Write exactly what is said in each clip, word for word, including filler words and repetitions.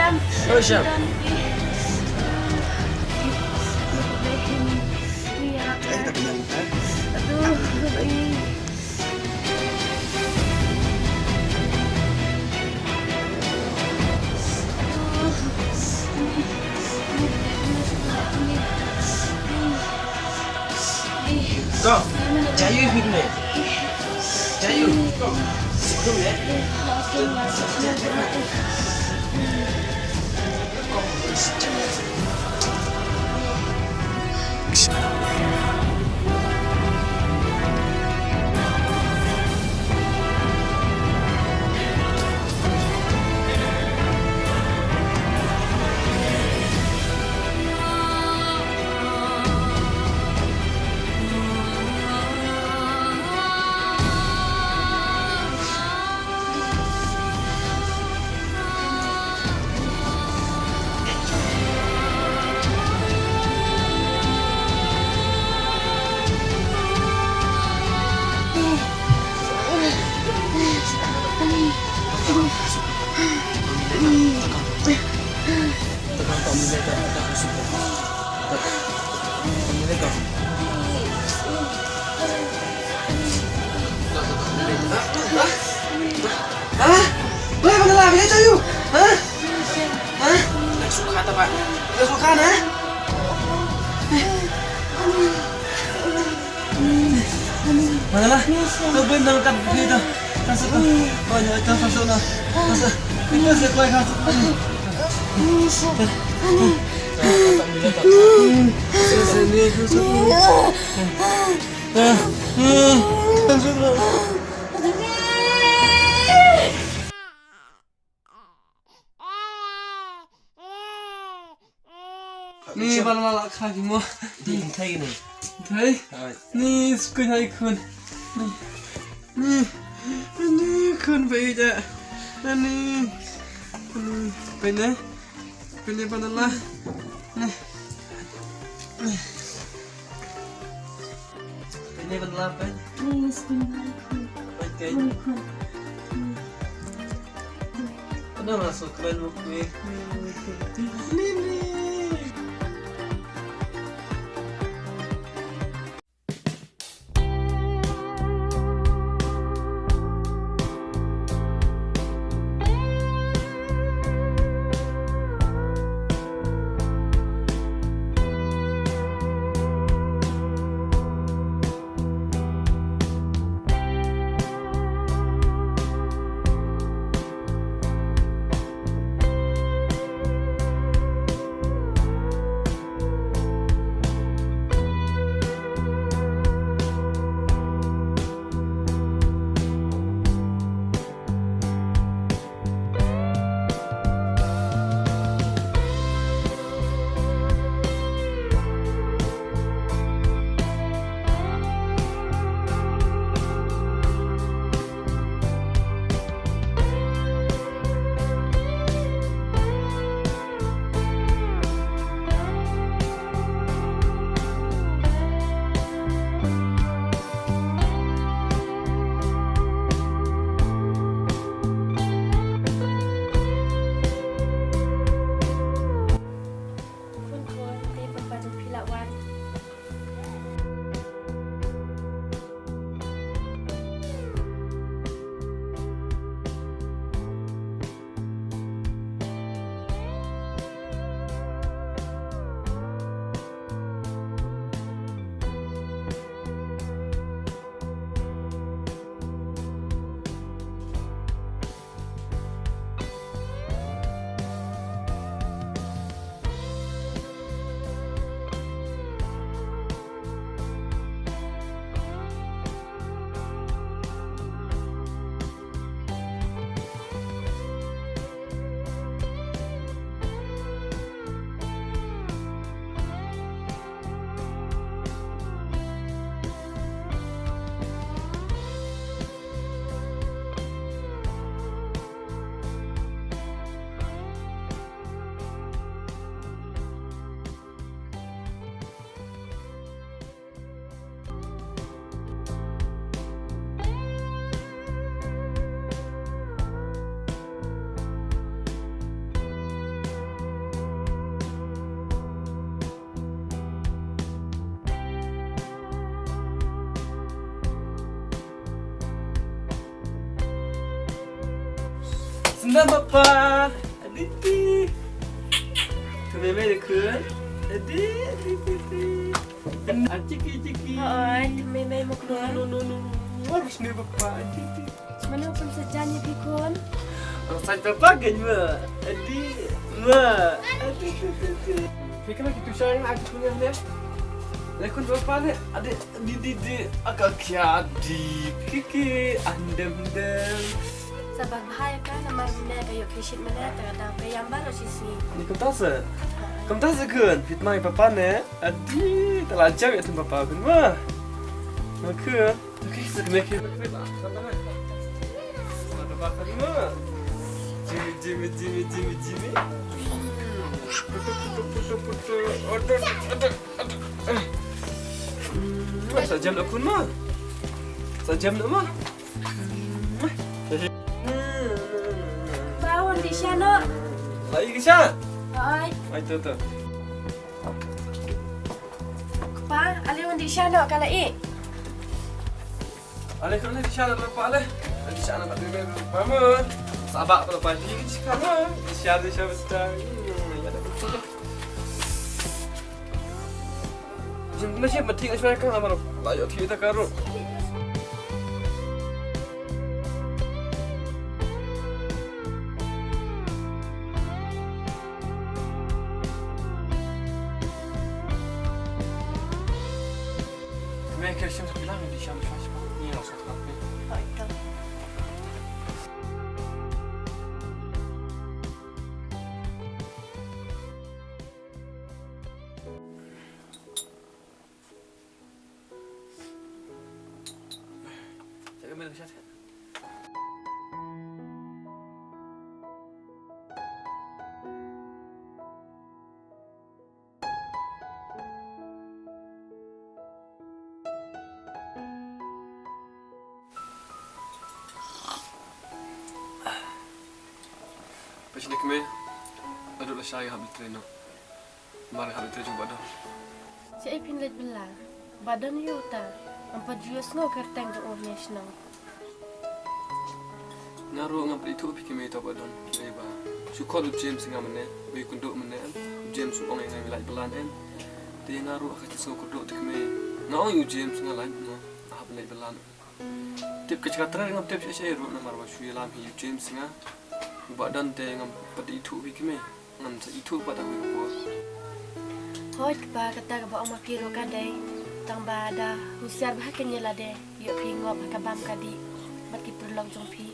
Hisham. Go. Jayu hikne. Jayu. Go. Sukdum ya. Ha? Wei, mana lah, bila tahu? Ha? Ha? Nak suka tak, Pak? Nak suka, nah? Mana lah? Kau benar kat kita. Masuk tu. Kau jangan kita masuk lah. Masuk. Kita sesuai masuk. Sini, masuk. Ni ba la la kha ki mo. Di thai ni. Thai. Ni skui hai khun. Ni. Ni khun bai da. Ni. Ni bai ne. Bai ne ba la la. Ni. Ini benar apa? Ini spin bike. Oke. Ini kun. Ada masuk keren bukti. Ini nih. Sngewbha papa. Aditi. Kmie mei da khun. Adi, adi, adi. Achiki, chiki. Hooid, kmie mei mo khun. No, no, no, no. Sngewbha papa. Aditi. Mano pynsajan ïa phi khun? Pynsajan papa kein ma. Adi ma. Adi, adi, adi. Phi kena ki tu shang aku punya ne. Lekun papa ne. Adi, di, di, di. Aka kia di. Kiki andem dem. Sabak bahaya kan, namar mene ka yok kishit mene, ta ka dang payam baru sisi. Ni kumta se. Kumta se khun. Phi tmai papa ne. Adi, ta la jam ïa papa khun ma. Ma khun. Jimmy, Jimmy, Jimmy, Jimmy, Jimmy. Putu, putu, putu, putu. Aduh, aduh, aduh. Sa jam na khun ma. Sa jam na ma. Ba wan dih sha noh. Lai ke sha? Ai. Ai tu tu. Pa, ale wan dih sha noh ka lai. Ale ka lai dih sha noh pa ale. Dih sha noh pa ale. Mama. Sabak pa pa dih sha noh. Dih sha dih sha besta. Jing masih mati ka shwa ka amar. Lai yo ti ta ka ro. Kmie, kmie, shim sa bilang di sham shwa shwa. Ni ang sa kmie. Hai ta. Pachne kmie, adut la shai hap di train no. Mar hap di train jong Bah Don. Shaei phin leit bylla? Bah Don ïa uta. Ngam pat ju ïohsngew kyrteng jong u ha ïa shnong. Nga ruh ngam pat ithuh phi kmie ïa uta Bah Don. Lei ba shu khot u James nga mynne, ba ïa kynduh mynne em. U James u ong ïa nga ïa leit bylla em. Te nga ruh ha ka jingsngew kyrduh te kmie. Nga ong ïa u James nga leit mynne. Nga hap leit bylla. Tip ka jaka trai ngam tip shisha ruh namar ba shu ïalam hi u James nga. U Bah Don te ngam pat ithuh hi kmie. Ngam sa ithuh pat ha kawei ka por. Hooid kpa, kata kaba ong ma phi ruh ka dei. Tang ba da husiar bha kane lade. Ïoh phi ngop ha ka bam ka dih bad ki paralok jong phi.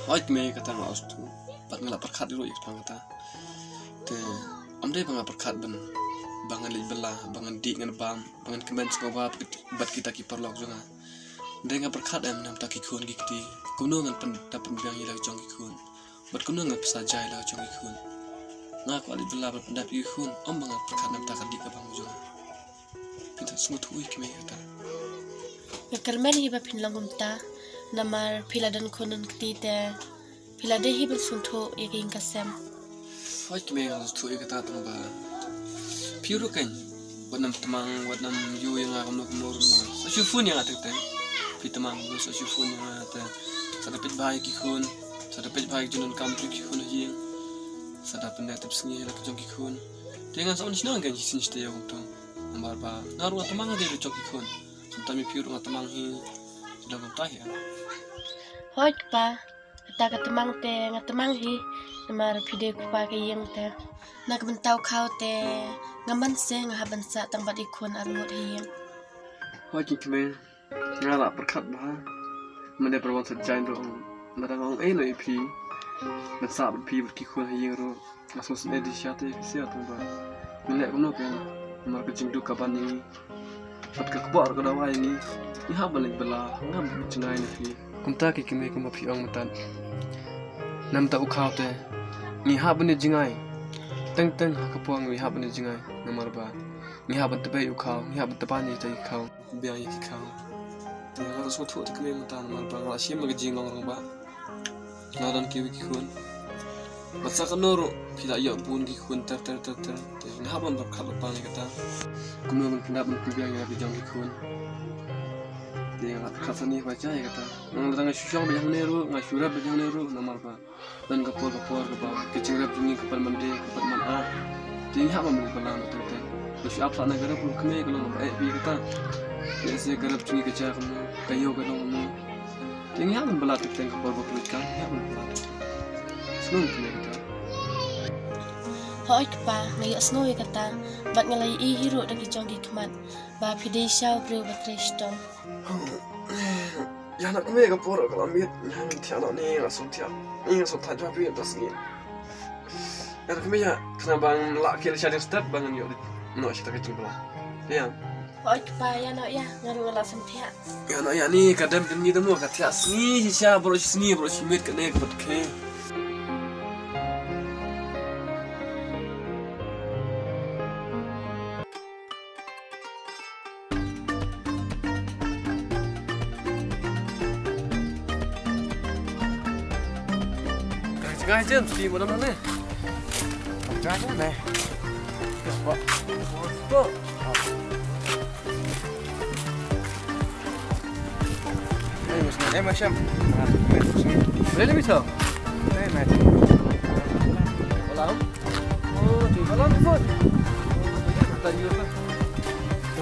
Hooid kmie, kata nga ong shuh. Bad nga la pyrkhat ruh ïa kata. Te ym dei ba nga pyrkhat ban ba ngan leit bylla, ba ngan dih ngan bam, ba ngan kmen sngewbha bad kita ki paralok jong nga. Hynrei nga pyrkhat em na bynta ki khun ki kti. Kumno ngan pyn, da pynbiang ïa la ka jong ki khun. Bad kumno ngan pynsaja ïa la ka jong ki khun. Nga kwah leit bylla ban pyndap ïa ki khun. Ym ba nga pyrkhat na bynta ka dih ka bam jong nga. Phin sa sngewthuh ïa kmie kata. Nga kyrmen hi ba phin long kumta. Namar phi la don khun don kti te phi la dei hi ban sngewthuh ïa ka ïing ka sem. Hooid kmie, nga sngewthuh ïa kata tang ba phi ruh kein wat nym tmang, wat nym ïoh ïa nga kumno kumno ruh ma. Sa shu phone ïa nga teng teng. Phi tmang kumno sa shu phone ïa nga te. Sa da peit bha ïa ki khun. Sa da peit bha ïa ki jingdonkam jong ki khun ha ïing. Sa da pyndep tip sngi ïa la ka jong ki khun. Te ngan sa wan shnong kein shisien shisha ïa kumta. Namar ba nga ruh nga tmang ïa la ka jong ki khun. Kumta me phi ruh nga tmang hi. Shu da kumta hi. Hooid kpa. Kata ka tmang te nga tmang hi, namar phi dei u kpa ka ïing te. Na ka bynta u khaw te nga man se nga hap ban sah tang bad i khun arngut ha ïing. Hooid ki kmie, nga la pyrkhat bha. Mynne para wan sa jaiñ ruh, nga dang ong ei noh ïa phi. Ban sah bad phi bad ki khun ha ïing ruh. Nga sngewsynei dih sha te phi sha tang ba ngi leh kumno phi namar ka jingduk ka ban ïa ngi. Bad ka kpoh ruh ka dawa ïa ngi. Ngi hap ban leit bylla, ngam jngai na phi. Kumta ki kmie kumba phi ong mynta. Na bynta u khaw te ngi hap ban ïa jngai. Teng teng ha ka por ngi hap ban ïa jngai namar ba ngi hap ban tbei u khaw, ngi hap ban tbei ïa ki khaw. Biang ïa ki khaw. Te nga ruh sngewthuh te kmie mynta namar ba nga la shim ka jinglong rangbah. Nga don kiwei ki khun. Bad sa kano ruh phi la ïoh bun ki khun ter ter ter ter. Te nga hap ban pyrkhat lypa ïa kata. Kumno ban pyndap ban pynbiang ïa la ki jong ki khun. Te nga kata ni ba jia ïa kata. Nga dang shu shong ba hangne ruh, nga shu rep ba hangne ruh, namar ba don ka por ka por kaba ka jingrep jong ngi ka pan man de, ka pan man ar. Te ngi hap ban pynpaw lang na teng teng. Nga shu ap sa na ka rep ruh kmie ka long ba eh bi kata. Te se ka rep jong ngi ka jia kumno, ka ïew ka long kumno. Te ngi hap ban pynpaw teng teng ka por ba pynpaw ka, ngi hap ban pynpaw teng teng. Sngewbha kmie kata. Hooid kpa, nga ïohsngew ïa kata. Bad nga la ïohi ruh da ki jong ki khmat ba phi dei sha u briew ba trei shitom. Ïa na kmie ka por ka la miet, nga hap ban thiah noh ne nga sngewthiah. Nga sngewthiah jubab ïa ta sngi. Ïa na kmie ïa, khnang ba ngan lah khie sha ding step ba ngan ïoh noh sha ta ka jingpynlong. Ïa. Hooid kpa, ïa noh ïa, nga ruh nga la sngewthiah. Ïa noh ïa ni ka dem jong ngi te mo ka thiah sngi shisha baroh shi sngi baroh shi miet kane ka pat khie. Ka jngai James, ti mo dang ne? Ka jngai ne? Ya, Pak. Stop. Hey, Mas, hey, Mas Syam. Really, Mister? Hey, mate. Hola. Oh, di hola, Mister. Kata dia lah.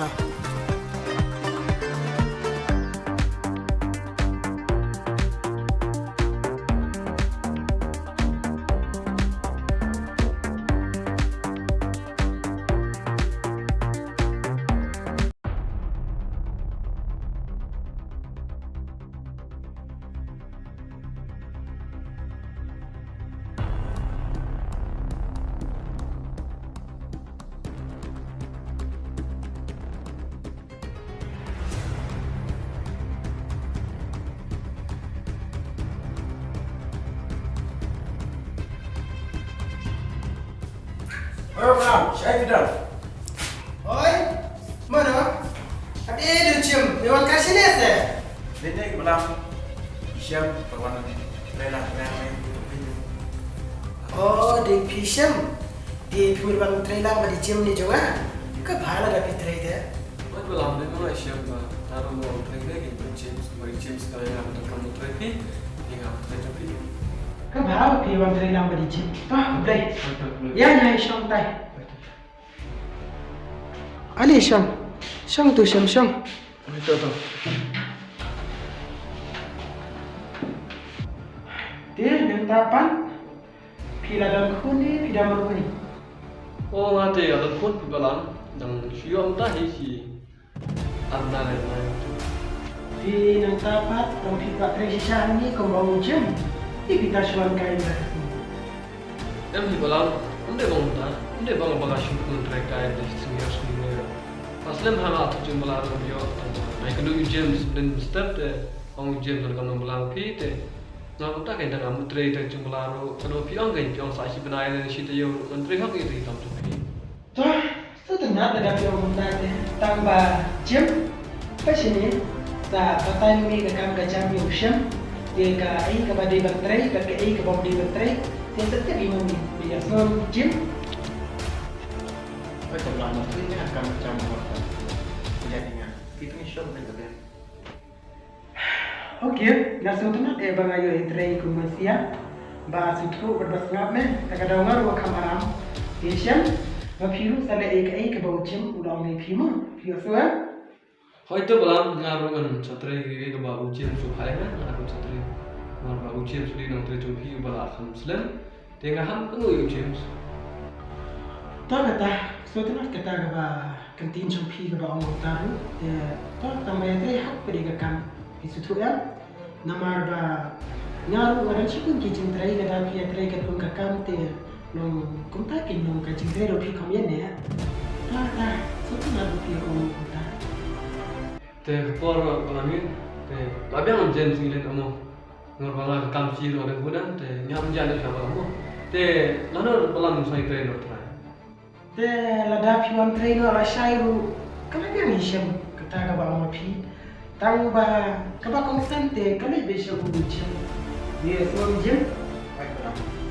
Nah. Oi, Bram, shai bidang. Oi, mano? Ade de jim, ne wan ka shine se. Dei ne Bram. Shem, ka wan. Rela, rela. Oh, dei phi Shem. Dei phi mut ban trei lang bad i Jim ne jong nga. Ka bha lada phi trei de. Wat ba lam dei ma nga i Shem ba. Tang ba wan trei de ki bad James, bad James ka ïa nga ba tang kam trei phi. Ïa nga ba trei jong phi. Ka bha ba phi wan trei lang bad i Jim. Bah, Blei. Ïa, ïa, i Shong tai. Ale Shong. Shong tu Shem Shong. Ito, ito. Te nangta pat phi la don khun ne phi da marwei? O nga te nga don khun phi Balang, dang shu ïoh mynta hi shi ar bnai lai bnai. Te nangta pat long phi pat trei shisha hangne kumba ong u Jim. Te phi ta shu wan kai ba. Em hi Balang, ym dei ba nga, ym dei ba nga ba nga shu khun trei kai da senior senior. Pas lem ha nga tu jing Balang ym ïoh. Ai ka du James din step te, ong James ka nong Balang phi te. Nga kumta kein da nga mut trei te jing Balang ruh, ka du phi ong kein phi ong sa shi bnai ne shi taïew ngan trei hok ïa te tam tu phi. To, sngewtynnat lada phi ong kumta te. Tang ba Jim, ba shane, sa batai ma me ka kam ka jam ïa u Shem, ïa kaei kaba dei ban trei bad kaei kaba ym dei ban trei, te sa tip ïa ma me. Ba ïa sngewbha Jim. Oi, tang ba ma trei ne ka kam ka jam ba ka. Ïa ïa nga. Ki tang i Shem ne ka dei. Ok, nga sngewtynnat eh ba nga ïoh ïatrei kum mynsiem ba sngewthuh bad ba sngap me. Te ka daw nga ruh kham aram. Te Shem, ba phi ruh sa leh ïa kaei kaba u Jim u la ong ïa phi mo. Phi ïohsngew? Hooid to Balang, nga ruh ngan sa trei ïa kaei kaba u Jim u phai me, nga ruh sa trei. Namar ba u Jim u dei nongtrei jong phi uba la kham slem. Te nga hap pynngoi ïa u James. To kata, sngewtynnat kata kaba kyntien jong phi kaba ong ong ta ruh. Te to tang ba ïatrei hok pat ïa ka kam phi sngewthuh em. Namar ba nga ruh nga don shibun ki jingtrei lada phi ïatrei katkum ka kam te long kumta kin long ka jingtrei ruh phi kham ïa ne. To kata, sngewtynnat ba phi ong kumta. Te ka por ba la miet te la biang James ngi len amo. Namar ba nga ka kam shi ruh dang bun te ngi hap jan ïa ka ba mo. Te lano ba lam sa ïa trei noh trai. Te lada phi wan trei noh lashai ruh ka la biang i Shem kata kaba ong ma phi. Tang ba kaba kongsan te ka leit beit sha u Jim. Ïa sngewbha Jim.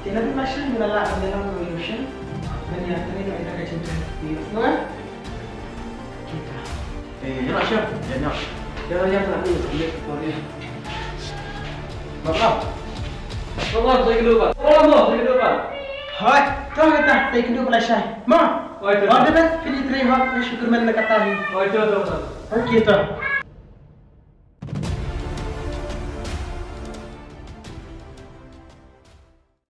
Te lada lashai ngi la lah ban ïalam noh ïa u Shem ban ïa trei noh ïa ka jingtrei. Ïa sngewbha. Kita. Eh, ïa lah Shem, ïa lah. Ïa, ïa, ïa, ïa, ïa. Balam. Balam, sa ïakynduh pat. Balam mo, sa ïakynduh pat. Hoi, to kata, sa ïakynduh pat lashai. Mo. Oi, to, to. All the best, phin ïatrei hok, wish you good man na kata hi. Oi, to, to, to. Okay, to.